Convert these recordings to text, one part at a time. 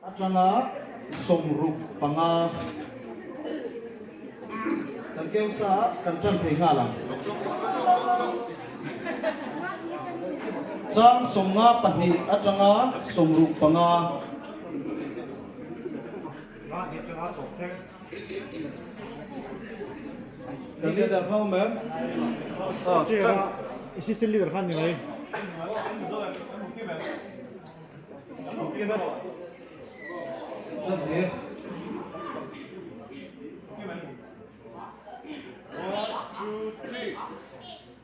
Atanga 65 kan keu sa a, kan tan thei nghal ang. Chang 52 atanga 65. Kan leader kha awm em? Chair a assistant leader kha ni mai.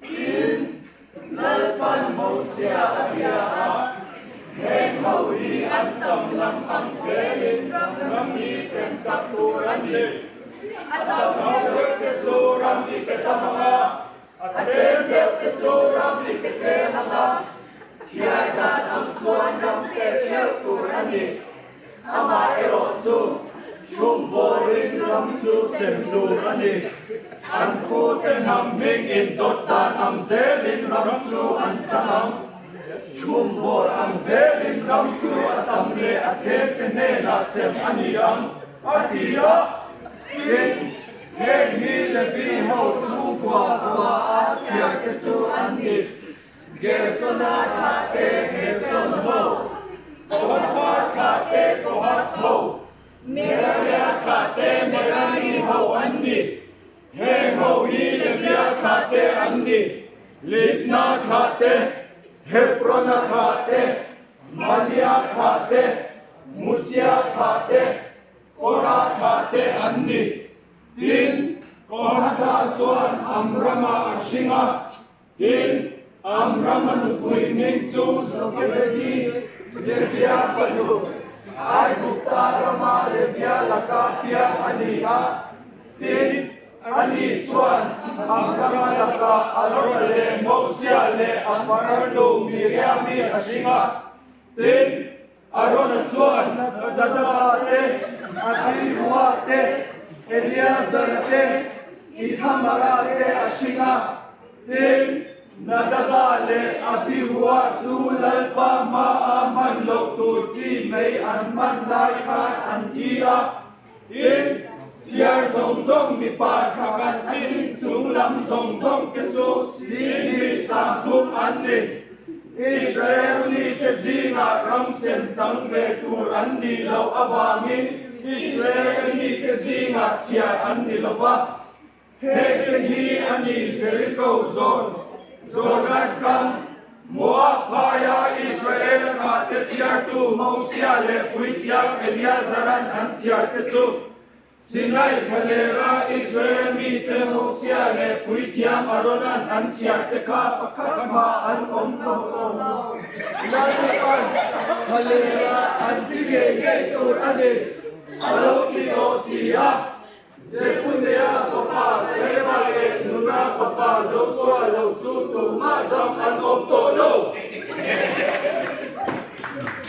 Tin, Lalpan Mosia a bia a, Heng ho hi an tam lam ang zelin ram hi sem sak tur a ni. A tam deuh te chu ram i pe tam ang a, a tlem deuh te chu ram i pe tlem ang a, chhiar dan ang chuan ram pek theuh tur a ni. Amaherawhchu, chhum vawrin ram chu sem tur a ni. An pute hnam hming indawt dan ang zelin ram chu an chang ang. Chhum vawr ang zelin ram chu a tam leh a themte hnenah sem a ni ang, a ti a. Tin, heng hi Levi ho chhungkua kua a chhiarte chu an ni. Gersona thlahte Gerson ho, Kohatha thlahte Kohath ho, Meraria thlahte Merari ho an ni. Heng ho hi Levia thlahte an ni, Libna thlahte, Hebrona thlahte, Malia thlahte, Musia thlahte, Kora thlahte an ni. Tin, Kohatha chuan Amrama a hring a. Tin, Amrama nupui hming chu Jokebedi, Levia fanu, Aigupta rama Levia laka piang a ni a. Tin, ani chuan Amrama lakah Arona leh Mosia leh a farnu Miriami a hring a. Tin, Arona chuan Nadaba te, Abihua te, Eleazara te, Ithamara te a hring a. Tin, Nadaba leh Abihua chu Lalpa hmaa hman loh tur chi mei an hman lai khan an thi a. Tin, chhiar zawng zawng mipa tha khat chin chung lam zawng zawng te chu sihnih 30 an ni. Israel mite zingah ram sem chang ve tur an nih loh avangin Israel mite zingah chhiar an ni lo va. Heng te hi a ni Jericho zawn, Jordan kam, Moab phaia Israel thahte chhiartu Mosia leh puithiam Eleazaran an chhiar te chu. Sinai thlalera Israel mite Mosia leh puithiam Aaronan an chhiar te kha pakhat mah an awm tawh lo. Lalpan thlalera an thi ngei ngei tur a ni, a lo ti tawh si a. Jefunea fapa Kaleba leh Nuna fapa Josua lo chu tumah dam an awm tawh lo.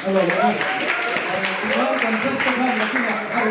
A lo.